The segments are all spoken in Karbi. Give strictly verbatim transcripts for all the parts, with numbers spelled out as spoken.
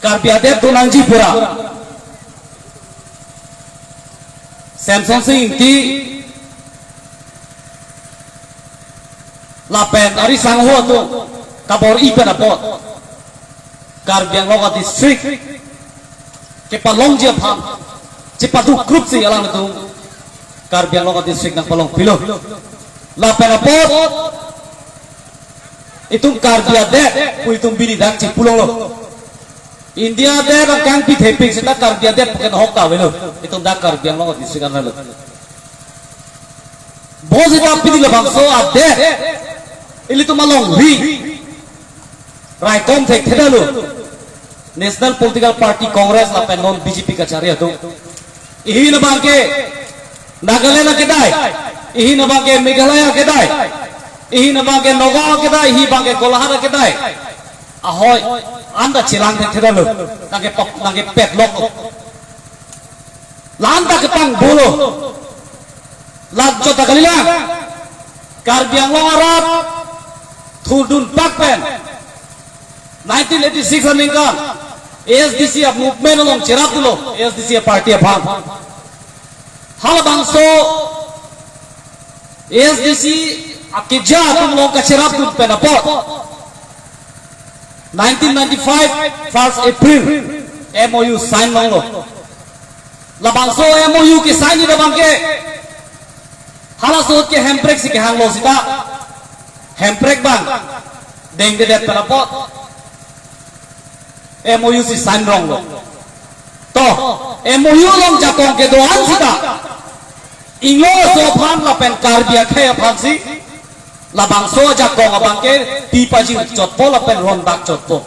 Karbi adet do nangji pura. Semsonsing Ingti lapen ari sangho atum kabor-i pen apot Karbi Anglong a-district kepalongji aphan chepaduk krupsi alanglitum Karbi Anglong a-district nangpalongpilo. Lapen apot itum Karbi adet pu itum pini dak chipulonglo. India adet angkang pi thepik seta Karbi adet pu kenohok ta avelo. Itum dak Karbi Anglong a-district anlo. Bonseta pini labangso adet ilitum alongri raikom thekthedetlo. National Political Party Congress lapen non B J P kachari atum. Ihin abangke Nagaland akedai, ihin abangke Meghalaya akedai, ihin abangke Nagaon akedai, ihin abangke Golaghat akedai. Ahoi, anta chelang thekthedetlo. Nangke pap, nangke petlok. La-anta kepangbulo. Lajota kalilang. Karbi Anglong arat thurdunpak pen nineteen eighty-six aningkan A S D C a-movement along cherapdunlo, A S D C a-party aphan. Halabangso A S D C akeja atum along kacherapdun pen apot nineteen ninety-five first April M O U sign longlo. Labangso M O U ke-sign abangke halaso ahut ke Hemprek si kehanglo seta Hemprek abang dengdedet pen apot M O U si sign ronglo. To, M O U along jakong kedo-an seta Inglong aso aphan lapen Karbi akhei aphansi labangso ajakong abangke pi pajirchotpo lapen rondak chotpo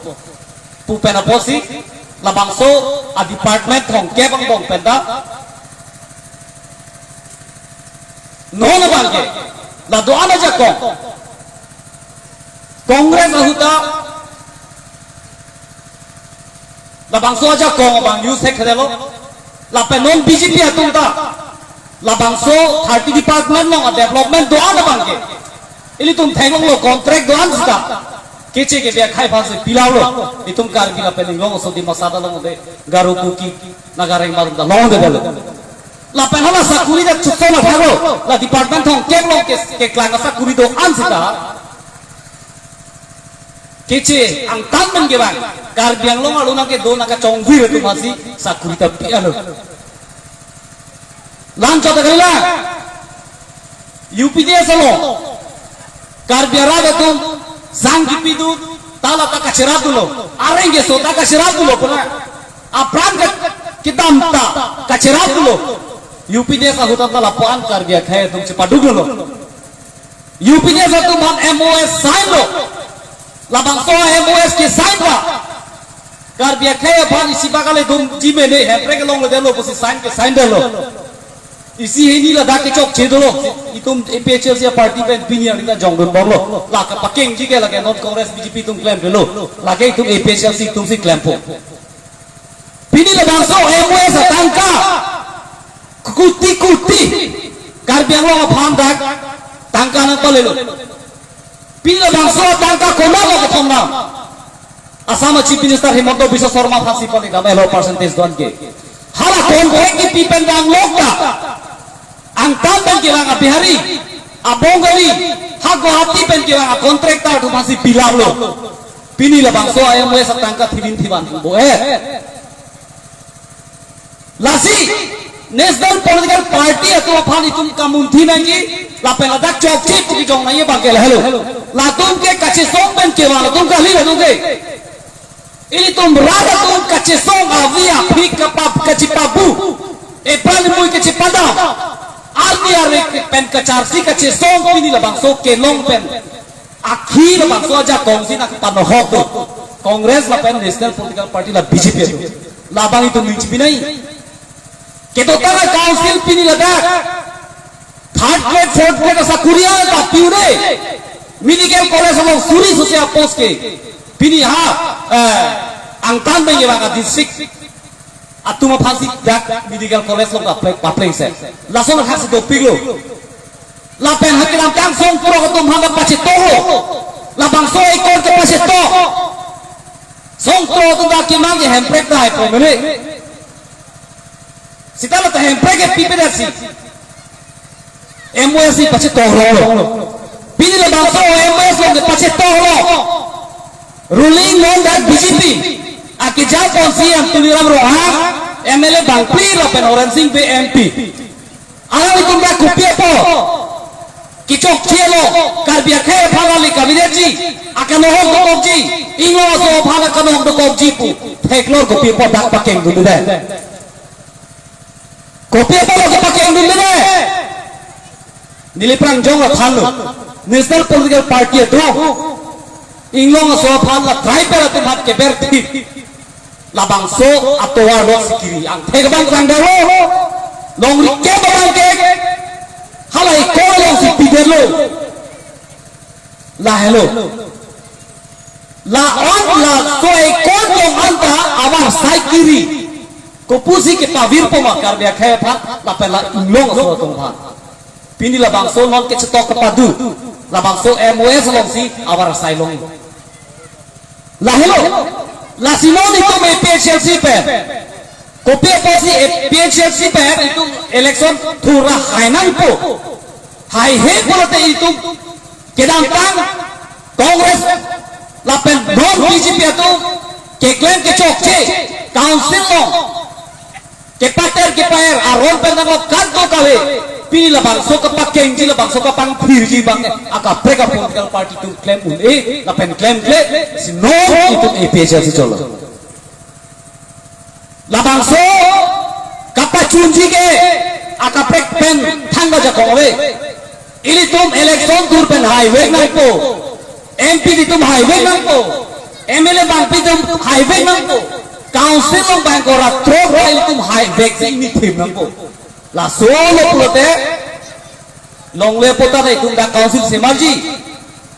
pu pen apotsi labangso a-department thomkep angbong penta non abangke la do-an ajakong Congress ahut ta labangso ajakong abang use thekthedetlo. Lapen non B J P atum ta labangso thirty department along a-development do-an abangke ilitum theklonglo, contract do-an seta Keche kebe akhei aphansi pilanglo. Itum Karbi lapen Inglong aso, Dimasa ta longde, Garo, Kuki, Naga, Rengma atum ta longdedetlo. Lapen hala sakuri dak chutso na thaklo. La department thomkep along ke, keklang asakuri do-an seta Keche angtan pen kevang Karbi Anglong arlo nangkedo nangkachongvir atum aphansi sakuri ta pi-etlo. Lang chot kalilang. U P D S along Karbi arat atum sang kipidun ta la ta kacherapdunlo. Areng keso ta kacherapdunlo puna. Apran ke kedam ta kacherapdunlo. U P D S ahut ta lapu-an Karbi akhei atum chepadukdunlo. U P D S atum aphan M O S signlo. Labangso M O S ke-sign ba Karbi akhei aphan isi bak ale dum ji mene, Hemprek along le delo pusi sign ke-sign detlo. Isi hini ladak kechokche dolo. Itum A P H L C party pen pini arni ta jongdunbomlo. La kapakengji ke lake non Congress B J P atum klemdetlo. Lake itum A P H L C atumsi klempo. Pini labangso M O S atangka kuti kuti Karbi Anglong aphan dak tangka nangpalelo. Pini labangso atangka konat lo kethom nang. Assam Chief Minister Himanta Biswa Sarma aphansi pale dam elo percentage do-an ke. Hala contract kipi pen dam lok ta angtan pen kevang a-Bihari, a-Bengali, ha Guwahati pen kevang a-contractor atum aphansi pilanglo. Pini labangso M O S atangka thivin thivan bo eh. Lasi National Political Party atum aphan itum kamunthi nangji, lapen ladak chokche puki jong nangji abangke lahelo. Latum ke kachesong pen kevang atum kali latum ke. Ilitum rat atum kachesong avi aphi kapap kachipabu. Epran mui kachipadam. Arni arek pen kacharsi kachesong pini labangso kelong pen akhi labangso ajakongsi nangpanohok do. Congress lapen National Political Party la B J P do. Labang itum ning chipinai. Kedo tang a-council pini ladak third grade, fourth grade asakuri ta pi-un-e. Medical college along suri sose a-post ke. Pini ha, eh, angtan pen kevang a-district atum aphansi dak medical college along kapleng, kaplengse. Lason akhasi dopiklo. Lapen ha kedamtang song purok atum aphan pachetohlo. Labangso ekor ke pacheto. Songtro atum ta kimang ke Hemprek ta hai pamene. Sita la ta Hemprek ke pipe dak si. M O S si pachetoklonglo. Pini labangso M O S along ke pachetoklo. Ruling non dak B J P. Akejapon C M Tuliram Ronghang, M L A bangphli lapen Horen Sing Bey M P. Alanglitum dak kopi apot kechokche lo, Karbi akhei aphan kali kabinetji, akanohok dokokji, Inglong aso aphan akanohok dokokji pu theklor kopi apot dak pakengdunde. Kopi apot lo kepakengdunde. Neli prangjong lo thanlo. National political party atum Inglong aso aphan la tribal atum aphan keber thip. Labangso atovar lo si kiri. Angthek abang kangdalo. Longri ke abang ke. Halahei ko along si pidetlo. Lahelo. La-an laso ekot along anta avarsai kiri. Kopusi kepavirpo ma Karbi akhei aphan, lapen la Inglong aso atum aphan. Pini labangso non kechetok kepadu. Labangso M O S alongsi avarsai long. Lahelo, lasi non itum A P H L C pen. Kopi apotsi A P H L C pen itum election thura hai nangpo. Haihe pulote itum kedamtang Congress lapen non B J P atum keklem kechokche council along kepater kepaer aron pen nanglo kadokave. Pini labangso kepakengji, labangso kepangphirji abang akaprek a-political party atum klem un-e lapen klemkle si non itum A P H L C cholo. Labangso kapachunji ke akaprek pen thangta jakong ave. Ilitum election thur pen haivek nangpo. M P ilitum haivek nangpo. M L A bangphli atum haivek nangpo. Council along bang kora throk ilitum haivek si nithim nangpo. Laso lo pulote longle apot ta itum dak council semarji.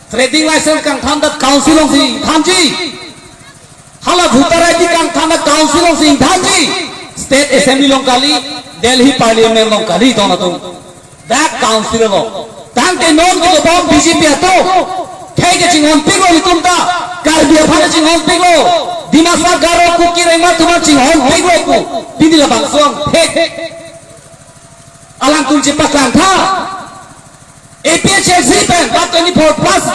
Trading license kangthan dak council alongsi thanji. Hala voter I D kangthan dak council alongsi thanji. State Assembly along kali, Delhi Parliament along kali, ton atum. Dak council along. Tangte non kedobom B J P atum. Khei kachinghonpiklo itum ta. Karbi aphan chinghonpiklo. Dimasa Garo Kuki Rengma atum chinghonpiklo pu. Pini labangso angthek. Alangtum chepaklangtha. A P H L C pen bat twenty-four plus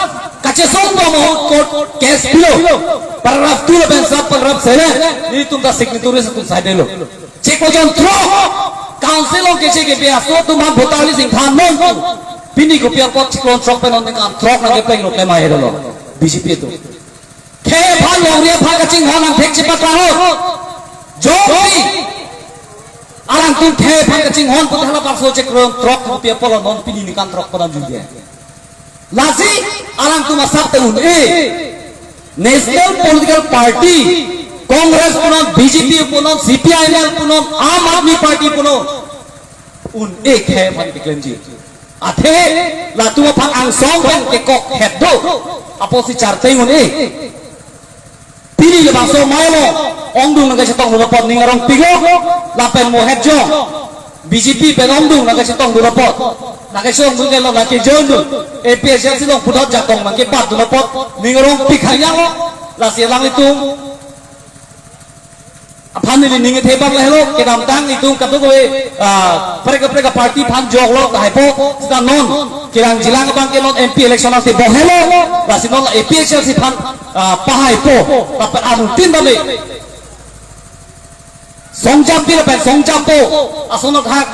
kachesong bom ahut court case pilo. Paragraph two lapen sub paragraph seven. Nelitum ta signatories atum saidelo. Chiklo jon throk council along keche kebi aso atum aphan voter list ingthan non. Pini kopi apot chiklo jon throk pen non ningkan throk nangkeplenglo klem ahedolo. B J P atum. Khei aphan longri aphan kachinghon angthek chepatang ahut. Jongsi alangtum khei aphan kachinghon pute halabangso chiklo jon throk kopi apotlo non pini ningkan throk padam juje. Lasi alangtum asap te un-e. National political party, Congress punon, B J P punon, C P I M L punon, Aam Aadmi Party punon. Un-e khei aphan keklemji. Athe latum aphan angsong pen kekok het do. Apotsi charteng un-e. Pini labangso mailo ongdung nangkachetongdun apot ning arongpiklo. Lapen mo het jong B J P pen ongdung nangkachetongdun apot. Nangkachetongdun kelo nangkejoindun. A P H L C along puthot jakong nangkebatdun apot ning arongpik hanyang lo. Lasi alanglitum aphan neli ning kethe bak lahelo, kedamtang itum kadokave, ah, kaprek kaprek aparty aphan joklo, tahaipo, seta non, kelang jilang abang ke non M P election ante bohelo, lasi non A P H L C aphan, ah, pahaipo, lapen anuttin dame. Songjampi lapen songjampo, ason athak,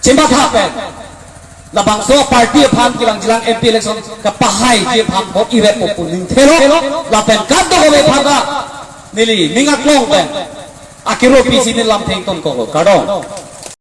chematha pen. Labangso party aphan kelang jilang M P election kapahaiji aphan vote ireppo pu ningthelo. Lapen kadokave aphan ta neli ning aklong pen akiro pisi neli lam thengtonkoklo. Kardom.